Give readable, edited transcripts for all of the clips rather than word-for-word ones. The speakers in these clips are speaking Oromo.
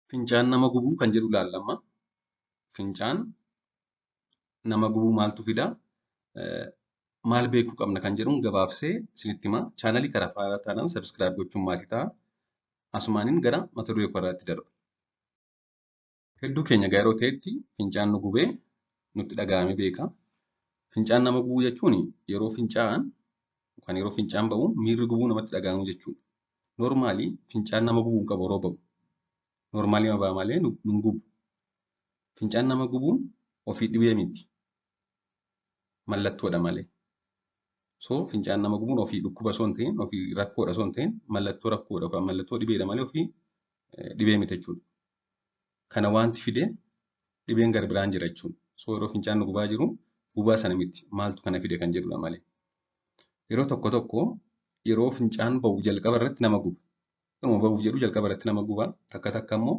Fincaan nama gubuu kan jedhu ilaalla amma. Fincaan nama gubuu maaltu fidaa? Maal beekuu qabna kan jedhuun gabaabsee isinitti himaa. Chaanalii karaa haaraa taanaan subscribe gochuun maatii ta'a. Asumaaniin gara mata duree kootti darba. Hedduu keenya egaa yeroo ta'etti fincaan nu gubee nutti dhaga'amee beeka. Fincaan nama gubuu jechuun yeroo fincaa'an yookaan yeroo fincaan ba'u miirri gubuu namatti dhaga'amu jechuudha. Normally fincaan nama gubuu hin qabu yeroo ba'u. Normally ba'a malee nu hin gubu. Fincaan nama gubuun ofii dhibee miti. Mallattoodha malee. So fincaan nama gubuun ofii dhukkuba osoo hin ta'in, ofii rakkoodha osoo hin ta'in, mallattoo rakkoodha yookaan mallattoo dhibeedha malee ofii dhibee miti jechuudha. Kana wanti fide dhibeen gara biraan jira jechuudha. So yeroo fincaan nu gubaa jiru gubaa sana miti, maaltu kana fide kan jedhudha malee. Yeroo tokko tokko yeroo fincaan ba'u jalqaba irratti nama guba. Yeroo ba'uuf jedhu jalqaba irratti nama guba. Takka takka immoo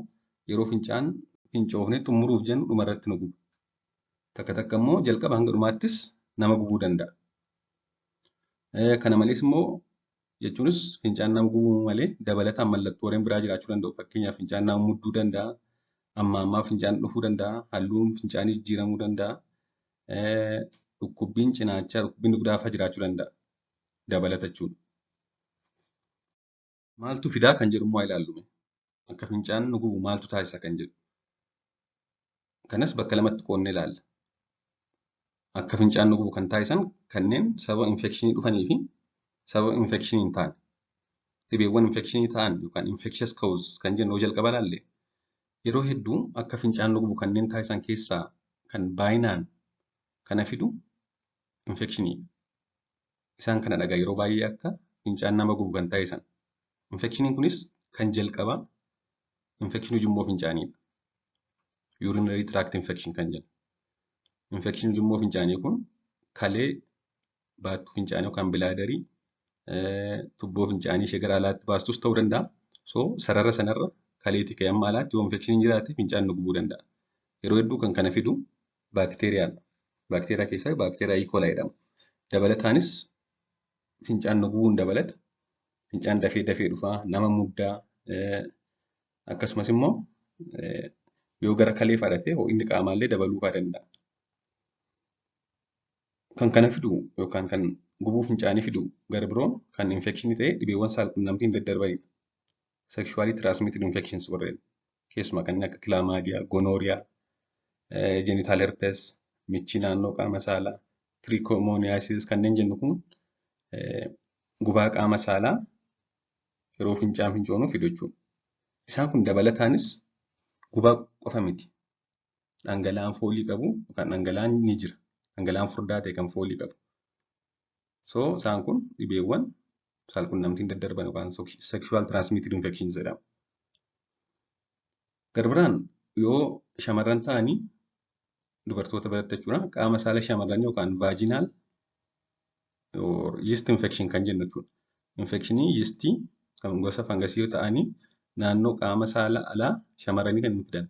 yeroo fincaan fincoofnee xumuruuf jennu dhuma irratti nu guba. Takka takka immoo jalqaba hanga dhumaattis nama gubuu danda'a. Kana malees immoo jechuunis fincaan nama gubuu malee dabalataan mallattooleen biraa jiraachuu danda'u. Fakkeenyaaf, fincaan nama mudduu danda'a. Amma ammaa fincaan dhufuu danda'a. Halluun fincaanii jijjiiramuu danda'a. Dhukkubbiin cinaachaa, dhukkubbiin dugdaa fa'aa jiraachuu danda'a. Dabalata jechuudha. Maaltu fidaa kan jedhu immoo haa ilaallu. Akka fincaan nu gubu maaltu taasisa kan jedhu. Kanas bakka lamatti qoodnee ilaalla. Akka fincaan nu gubu kan taasisan kanneen sababa infekshinii dhufanii fi sababa infekshinii hin taane. Dhibeewwan infekshinii ta'an yookaan infectious cause kan jennu yoo jalqaba ilaalle, yeroo hedduu akka fincaan nu gubu kanneen taasisan keessaa kan baay'inaan kana fidu infekshiniidha. Isaan kana dhagaa yeroo baay'ee akka fincaan nama gubu kan taasisan. Infekshiniin kunis kan jalqabaa infekshinii ujummoo fincaaniidha. Urinary tract infection kan jennu. Infekshinii ujummoo fincaanii kun kalee, baattuu fincaanii yookaan bladderii, tubboo fincaanii ishee gara alaatti baastus ta'uu danda'a. So sarara sanarra kaleetii ka'ee hamma alaatti yoo infekshiniin jiraate fincaan nu gubuu danda'a. Yeroo hedduu kan kana fidu baakteeriyaadha. Baakteeriyaa keessaa baakteeriyaa E. coli jedhama. Dabalataanis fincaan nu gubuun dabalata. Fincaan dafee dafee dhufaa, nama muddaa, akkasumas immoo yoo gara kalee fudhate ho'inni qaamaallee dabaluu fa'aa danda'a. Kan kana fidu yookaan kan gubuu fincaanii fidu gara biroon kan infekshinii ta'e dhibeewwan saalqunnamtiin daddarbanidha. Sexually transmitted infections warreen keessumaa kanneen akka chlamydia, gonorrhea, genital herpes, michii naannoo qaama saalaa, trichomoniasis kanneen jennu kun gubaa qaama saalaa yeroo fincaan fincoonuu fidu jechuudha. Isaan kun dabalataanis gubaa qofa miti. Dhangala'aan foolii qabu yookaan dhangala'aan ni jira. Dhangala'aan furdaa ta'e kan foolii qabu. So isaan kun dhibeewwan saalqunnamtiin daddarban yookaan sexual transmitted infections jedhamu. Gara biraan yoo shamarran ta'anii, dubartoota biratti jechuudha, qaama saala shamarranii yookaan vaginal yeast infection kan jennu jechuudha. Infekshinii yeastii kan gosa fangasii yoo ta'anii naannoo qaama saala alaa shamarranii kan fidan.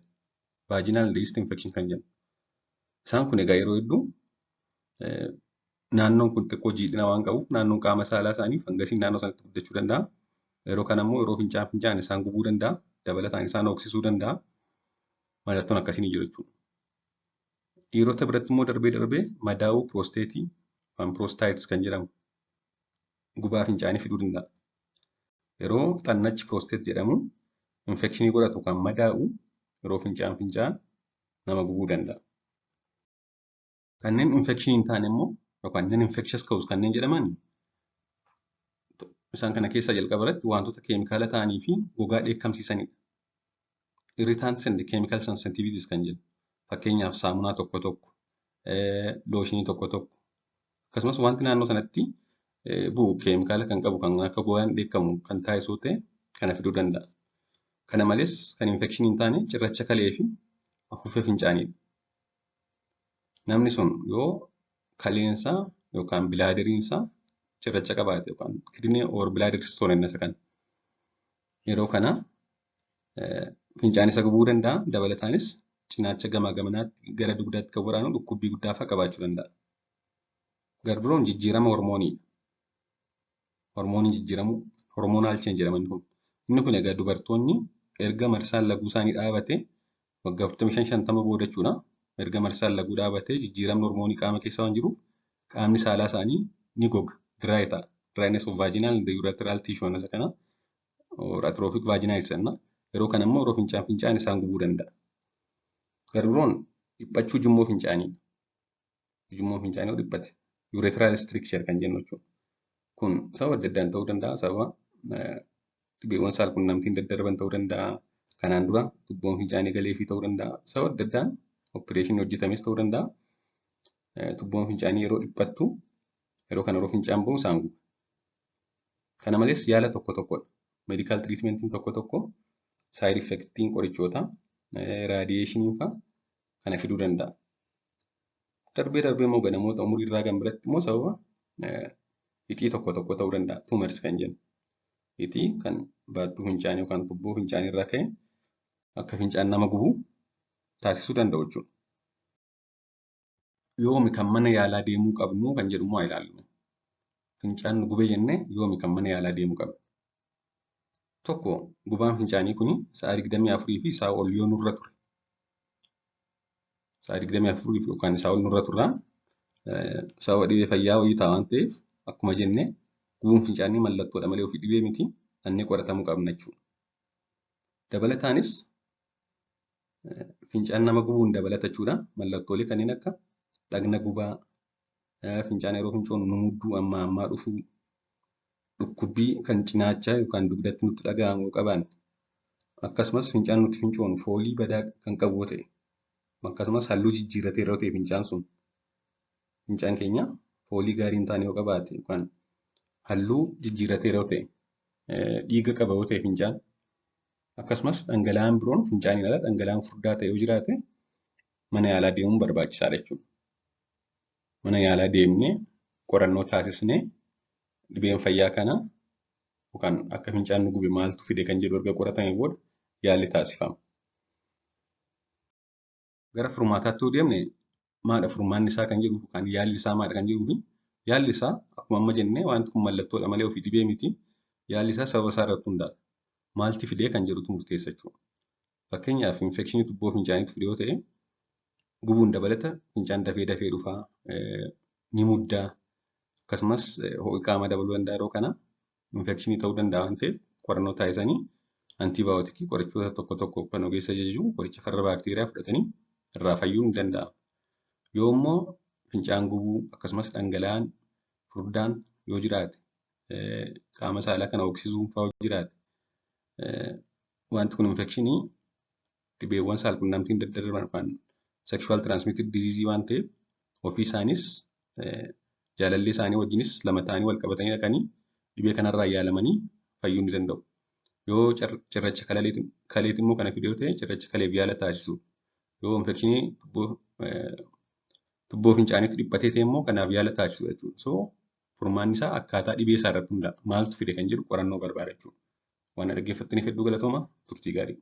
Vaginal yeast infection kan jennu. Isaan kun egaa yeroo hedduu naannoon kun xiqqoo jiidhina waan qabuuf naannoon qaama saalaa isaanii fangasiin naannoo sanatti guddachuu danda'a. Yeroo kana immoo yeroo fincaan fincaan isaan gubuu danda'a. Dabalataan isaan hooksisuu danda'a. Mallattoon akkasii ni jiru jechuudha. Dhiirota biratti immoo darbee darbee madaa'uu piroosteetii yookaan prostatitis kan jedhamu gubaa fincaanii fiduu danda'a. Yeroo xannachi prostate jedhamu infekshinii godhatu kan madaa'u yeroo fincaan fincaa'an nama gubuu danda'a. Kanneen infekshinii hin taane immoo yookaan non infectious cause kanneen jedhaman, isaan kana keessaa jalqaba irratti wantoota keemikaala ta'anii fi gogaa dheekkamsiisanidha. Irritants and chemical sensitivities kan jennu. Fakkeenyaaf, saamunaa tokko tokko, looshinii tokko tokko, akkasumas wanti naannoo sanatti bu'u keemikaala kan qabu kan akka gogaan dheekkamu kan taasisu ta'e kana fiduu danda'a. Kana malees kan infekshinii hin taane cirracha kalee fi afuuffee fincaaniidha. Namni sun yoo kaleensaa yookaan bladderiinsaa cirracha qabaate yookaan kidney or bladder stone inni isa kana. Yeroo kana fincaan isa gubuu danda'a. Dabalataanis cinaacha gamaa gamanaatti gara dugdaatti kan waraanu dhukkubbii guddaa fa'aa qabaachuu danda'a. Gara biroon jijjiirama hormooniidha. Hormooniin jijjiiramuu, hormonal change jedhama inni kun. Inni kun egaa dubartoonni erga marsaan laguu isaanii dhaabate waggaa 45-50 booda jechuudha. Erga marsaan laguu dhaabatee jijjiiramni hormoonii qaama keessa waan jiruuf qaamni saalaa isaanii ni goga, dry ta'a. Dryness of vaginal and urethral tissue isa kana or atrophic vaginitis jenna. Yeroo kana immoo yeroo fincaan fincaan isaan gubuu danda'a. Gara biroon dhiphachuu ujummoo fincaanii. Ujummoon fincaanii yoo dhiphate urethral stricture kan jennu jechuudha. Kun sababa adda addaan ta'uu danda'a. Sababa dhibeewwan saalqunnamtiin daddarban ta'uu danda'a. Kanaan dura tubboon fincaanii galeefii ta'uu danda'a. Sababa adda addaan opereeshinii hojjetames ta'uu danda'a. Tubboon fincaanii yeroo dhiphattu yeroo kana yeroo fincaan bahu isaan guba. Kana malees yaala tokko tokkodha. Medical treatmentiin tokko tokko side effectiin qorichootaa radiationiin fa'aa kana fiduu danda'a. Darbee darbee immoo namoota umurii irraa gan biratti immoo sababa hixii tokko tokko ta'uu danda'a. Tumors kan jennu. Hixii kan baattuu fincaanii yookaan tubboo fincaanii irraa ka'e akka fincaan nama gubu taasisuu danda'u jechuudha. Yoomi kan mana yaalaa deemuu qabnu kan jedhu immoo haa ilaallu. Fincaan nu gubee jennee yoomi kan mana yaalaa deemuu qabnu? Tokko gubaan fincaanii kuni sa'a 24 fi isaa ol yoo nurra ture. Sa'a 24 yookaan isaa ol nurra turraan sababa dhibee fayyaa wayii ta'a waan ta'eef akkuma jennee gubuun fincaanii mallattoodha malee ofii dhibee miti dhannee qoratamuu qabna jechuudha. Dabalataanis fincaan nama gubuun dabalata jechuudha. Mallattoolee kanneen akka dhagna gubaa, fincaan yeroo fincoonu nu mudduu amma ammaa dhufuu, dhukkubbii kan cinaachaa yookaan dugdatti nutti dhaga'amu yoo qabaanne, akkasumas fincaan nuti fincoonu foolii badaa kan qabu yoo ta'e, akkasumas halluu jijjiirratee yeroo ta'e fincaan sun fincaan keenya foolii gaarii hin taane yoo qabaate yookaan halluu jijjiirratee yeroo ta'e, dhiiga qaba yoo ta'e fincaan, akkasumas dhangala'aan biroon fincaaniin ala dhangala'aan furdaa ta'e yoo jiraate mana yaalaa deemuun barbaachisaadha jechuudha. Mana yaalaa deemnee qorannoo taasisnee dhibeen fayyaa kana yookaan akka fincaan nu gube maaltu fide kan jedhu erga qoratamee booda yaalli taasifama. Gara furmaataatti yoo deemne maadha furmaanni isaa kan jedhu yookaan yaalli isaa maadha kan jedhuu fi yaalli isaa akkuma amma jennee wanti kun mallattoodha malee ofii dhibee miti. Yaalli isaa sababa isaa irratti hundaa'a. Maalti fidee kan jedhutu murteessa jechuudha. Fakkeenyaaf infekshinii tubboo fincaaniitu fide yoo ta'e gubuun dabalata fincaan dafee dafee dhufaa, ni muddaa, akkasumas ho'i qaamaa dabaluu danda'a yeroo kana infekshinii ta'uu danda'a waan ta'eef qorannoo taasisanii antiibaayotikii qorichoota tokko tokko kan ogeessa ajaju qoricha farra baakteeriyaa fudhatanii irraa fayyuun ni danda'ama. Yoo immoo fincaan gubuu akkasumas dhangala'aan furdaan yoo jiraate qaama saalaa kana hoksisuun fa'aa yoo jiraate wanti kun infekshinii dhibeewwan saalqunnamtiin daddarban yookaan sexual transmitted disease waan ta'eef ofii isaanis jaalallee isaanii wajjinis lama ta'anii wal qabatanii dhaqanii dhibee kanarraa yaalamanii fayyuu ni danda'u. Yoo cirracha kaleeti immoo kana fide yoo ta'e cirracha kaleef yaala taasisu. Yoo infekshinii tubboo fincaaniitti dhiphatee ta'e immoo kanaaf yaala taasisu jechuudha. So furmaanni isaa akkaataa dhibee isaa irratti hundaa'a. Maaltu fide kan jedhu qorannoo barbaada jechuudha. Waan dhaggeeffattaniif hedduu galatooma. Turtii gaarii.